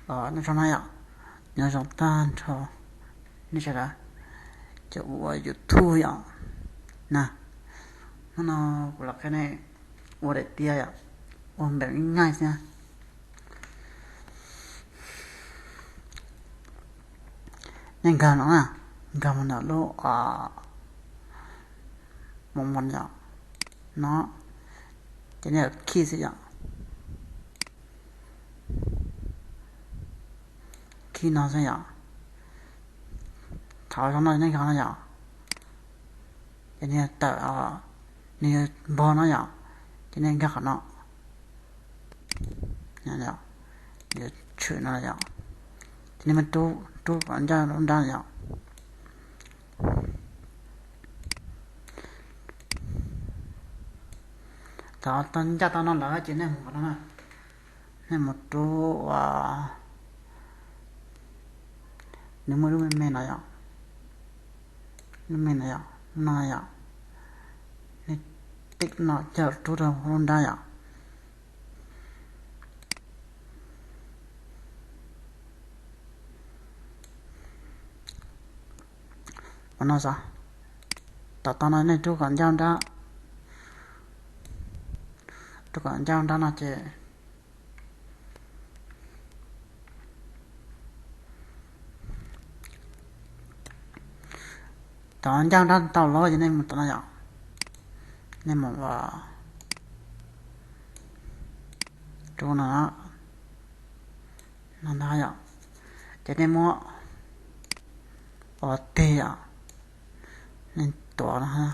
Nyob zoo na yom, nyob zoo tag nrho nej sawv daws cov ua YouTube yom. Na, hnub no kuv los qhia nej ua daim tiab yom, ua npeem ib nyuag xwb. Nej nkag no na, nkag mus ntawm lub mos mos yom, no, ces nej khij xwb yom. Khij no xwb yom. Thaum zoo no nej nkag no yom, ces nws tawm, nws yuav npog no yom, ces nej nkag qhov no, nws yuav tshwm no yom, ces nej mus rub, rub kom ncaj lub nrab yom. Thaum tau ncaj tau no lawm ces nej mus qhov no na, nej mus rub ua, nws muaj lub me me no yom, lub me no yom, no yom, nej tib no coj rub rau lub nrab yom. Ua no xwb, thaum tau no nej rub kom ncaj nrab, rub kom ncaj nrab no ces thaum ncaj nrab tau lawm ces nej mus tom no yom, nej mus ua rub no, no ntag yom, ces nej muab ua tig yom, nej tuav no.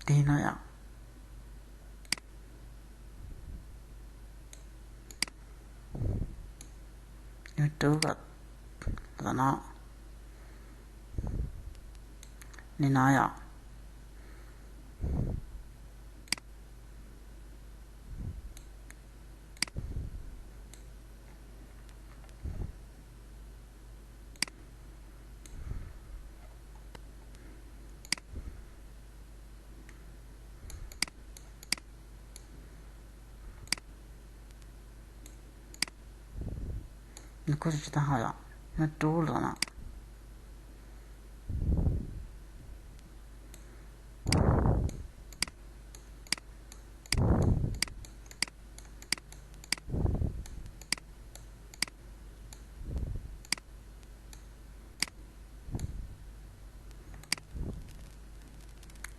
Tig no yom, rub kom tom no, li no yom. Nws kuj tsis tau hau yom, nws rub lawm no.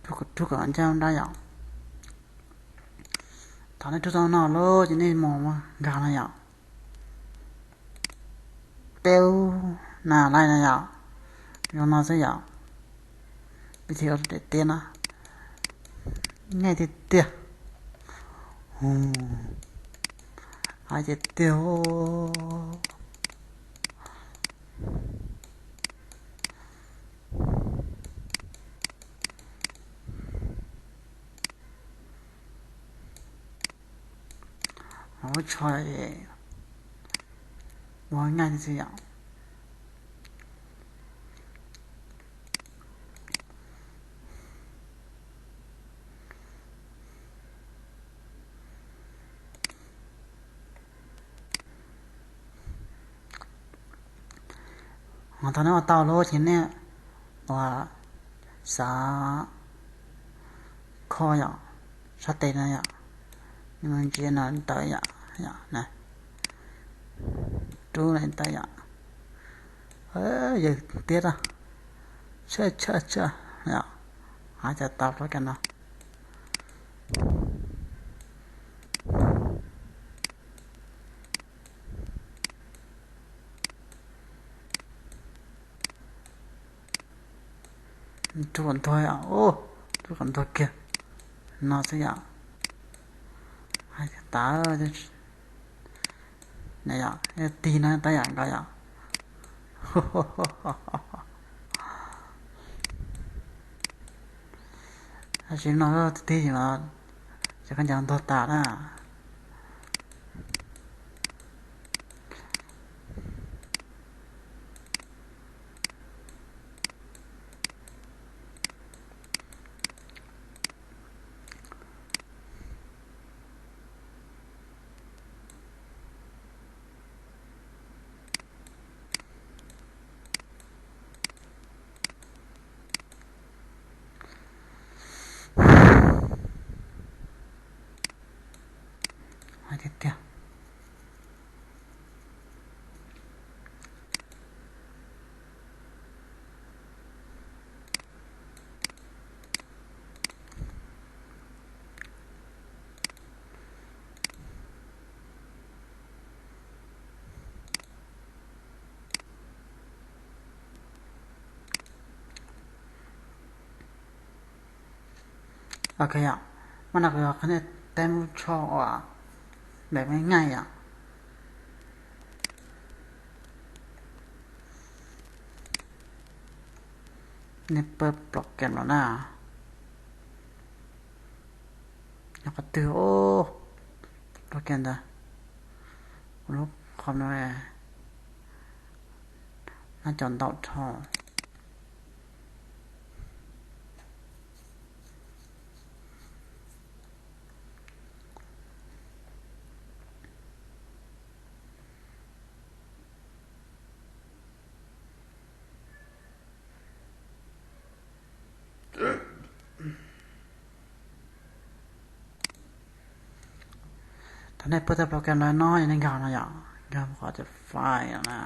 Rub kom ncaj nrab yom. Thaum nej rub tau no lawm ces nej mus nkag no yom. Peb ub, na laij no yom, zoo no xwb yom. Peb thiaj ua daim tiab no, nyaj tiag tiag, hais tiag tiag. Ua tsho, ua nyaj tiag tiag yom. Ho thaum nej ua tau lawm ces nej ua xav kho yom, sab tes no yom, nej mus ntsia no ntawd yom, na, rub no ntawd yom, yawg tiab, tshaj tshaj tshaj, yom, hais tias tau rau cov no. Rub kom ntuag, rub kom ntuag kiag no xwb yom. Hais tias tas, na yom, tig no tab yom nkaus yom. Tab sis no tig tig los cov khaub ncaws ntuag tas na. tiag tiag. Ok yom, mas no kuv yuav qhia nej tab muab tsho uas npe me nyuam yom. Nej pab program los na, yog qhov twg os, program ntawd, kuv lub qhov no nab cov ntau dhau. Thaum nej pab tau program lawm no yog nej nkag no yom, nkag mus qhov tias file no na,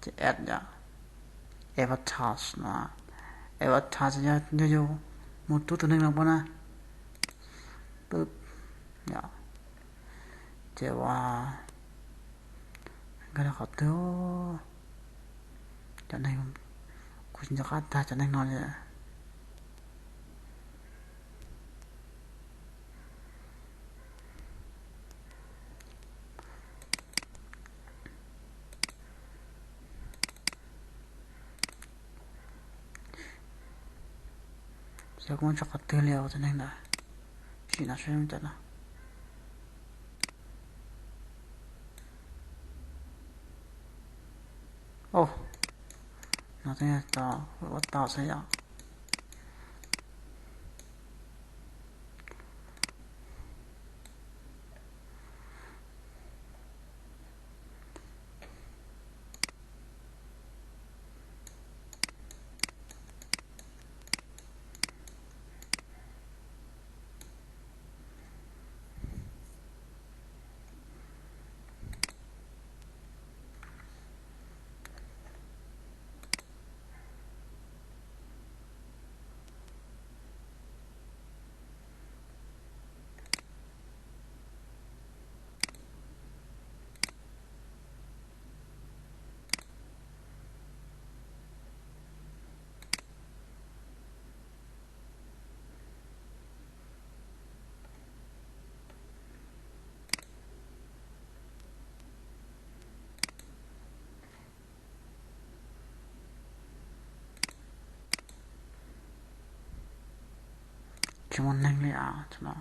ces add yom, advertise no, advertise yog yus mus rub tus neeg no pab na, pab yom, ces ua nkag rau qhov twg, cov neeg, kuv tsis nco qab tag cov neeg no li. Xyov kuv muab tso qhov twg li os cov neeg ntawd, sim no saib cov no. Os, no twb yog cov ua tau xwb yom. Tsis muaj neeg li as no.